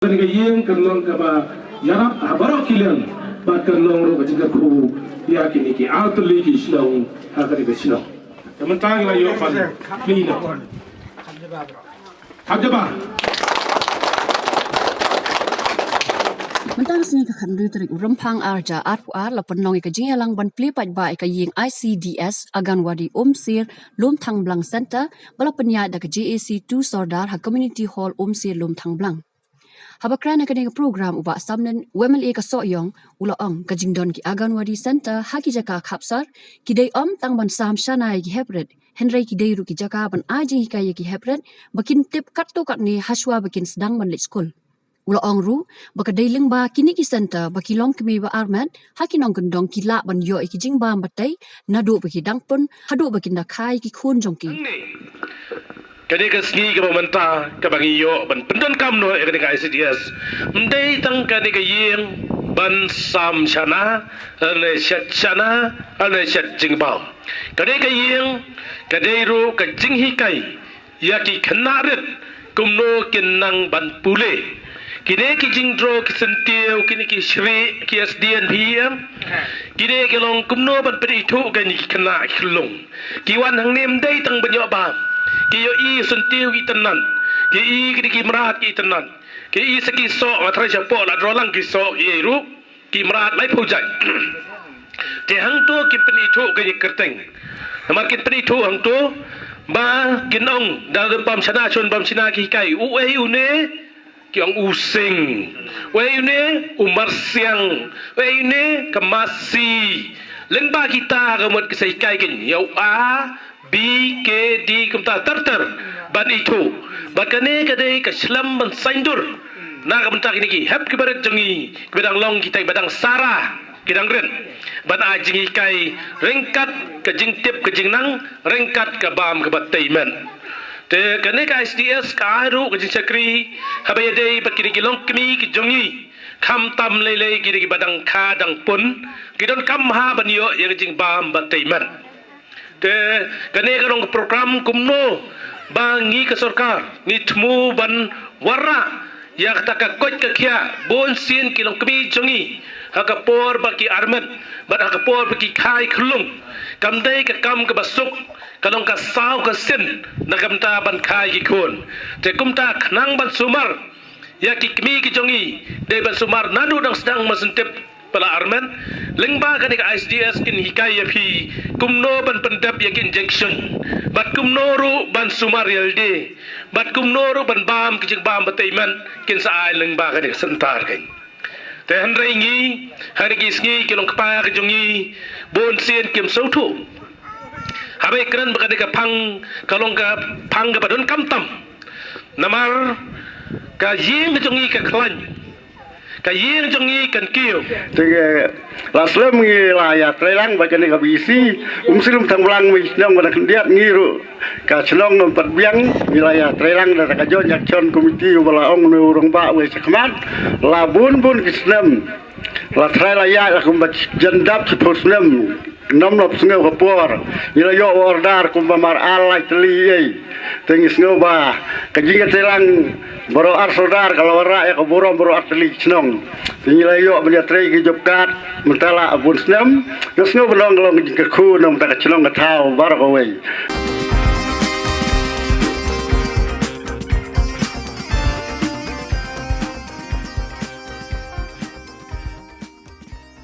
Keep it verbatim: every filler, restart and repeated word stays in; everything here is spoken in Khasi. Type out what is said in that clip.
Kane ka ïing kan long kaba ïarap ha baroh ki liang bad kan long ruh ka jingkyrkhu ïa kine ki artylli ki shnong ha kane ka shnong. Te mynta ngi la ïoh ban plie noh. Hap jaba. Mynta ka sngi ka khatnriew tarik u Rymphang arhajar arphew ar la pynlong ïa ka jingïalang ban plie paidbah ïa ka ïing I C D S Anganwadi Umsir Lumthangblang Centre ba la pynïaid da ka J A C two Sordar ha Community Hall Umsir Lumthangblang. Haba kren ha kane ka program u Bah Samlin, u M L A ka Sohiong, u la ong ka jingdon ki Anganwadi Centre ha ki jaka khapsar ki dei ym tang ban sam shana ïa ki heprit, hynrei ki dei ruh ki jaka ban ai jinghikai ïa ki heprit ba kin tip katto katne hashwa ba kin sdang ban leit skul. U la ong ruh ba ka dei lyngba kine ki centre ba ki longkmie ba armet ha ki nongkyndong ki lah ban ïoh ïa ki jingbam batei naduh ba ki dang pun haduh ba kin da kha ïa ki khun jong ki. Kane ka sngi kaba mynta kaba ngi ïoh ban pyndonkam noh ïa kane ka I C D S. Ym dei tang kane ka ïing ban sam shana, lane shet shana, lane shet jingbam. Kane ka ïing ka dei ruh ka jinghikai ïa ki khynnah rit kumno kin nang ban pule. Kine ki jingdro ki syntiew, kine ki shrieh, ki S D N P M, kine ki long kumno ban pynithuh ïa kine ki khynnah ki khyllung. Ki wan hangne ym dei tang ban ïoh bam. Ki ïohi syntiew ki itynnad. Ki i kine ki mrad ki itynnad. Ki i sa ki soh, nga tharai shapoh la dro lang ki soh ki ei ruh. Ki mrad laiphew jait. Te hangto kin pynithuh ïa kine ki kyrteng. Namar kin pynithuh hangto ba kin ong da lade bam shana shon bam shana ki hikai. Uei une? Ki ong u Sing. Uei une? U Marsiang. Uei une? Ka Masi. Lyngba kita ka mut ki sa hikai kin ïa u A, B, K, D kumta ter ter ban ithuh. Bad kane ka dei ka shlem ban saiñdur na ka bynta kine ki hep kiba rit jong ngi kiba dang long kita kiba dang sara, ki dang rit, ban ai jinghikai ryngkat ka jingtip ka jingnang, ryngkat ka bam kaba tei met. Te kane ka I C D S ka ai ruh ka jingshakri haba ïadei bad kine ki longkmie ki jong ngi, khamtam lei lei kine kiba dang kha dang pun, ki donkam bha ban ïoh ïa ka jingbam ba tei met. Te kane ka long ka program kumno ba ngi ka sorkar ngi thmu ban wanrah ïa kata ka koit ka khiah. Bun sien ki longkmie jong ngi ha ka por ba ki armet bad ha ka por ba ki kha ïa ki khyllung, kam dei ka kam kaba suk, ka long ka saw ka sien na ka bynta ban kha ïa ki khun. Te kumta khnang ban sumar ïa ki kmie ki jong ngi, dei ban sumar naduh dang sdang mynsiem tip ba la armet. Lyngba kane ka I C D S kin hikai ïa phi kumno ban pyndep ïa ki injection, bad kumno ruh ban sumar ïalade, bad kumno ruh ban bam ki jingbam ba tei met, kin sa ai lyngba kane ka centre kane. Te hynrei ngi ha kine ki sngi ki longkpa ki jong ngi bun sien kim sngewthuh. Haba kren ba kane ka phang ka long ka phang kaba donkam tam. Namar ka ïing ka jong ngi ka khlaiñ, ka ïing jong ngi kan kiew. Te ngi la slem ngi la ïatreilang bad kane ka B C, um shlem thang blang mi shnong ba na khyndiat ngi ruh ka shnong ngam pat biang, ngi la ïatreilang da ka joint action committee uba la ong ne u rangbah wei shakhmat. La bun bun ki snem la trai la ïaid la kumba jan dap shiphew snem. Ngam lap sngew ka por ngi la ïoh order kumba mar ar lai tylli ei. Te ngi sngew ba ka jingïatreilang baroh ar sordar ka la wanrah ïa ka burom baroh ar tylli ki shnong. Te ngi la ïoh ban ïatrei ki job card mynta la bun snem. Ngi sngew ba long ka long ka jingkyrkhu na mynta ka shnong ka thaw baroh kawei.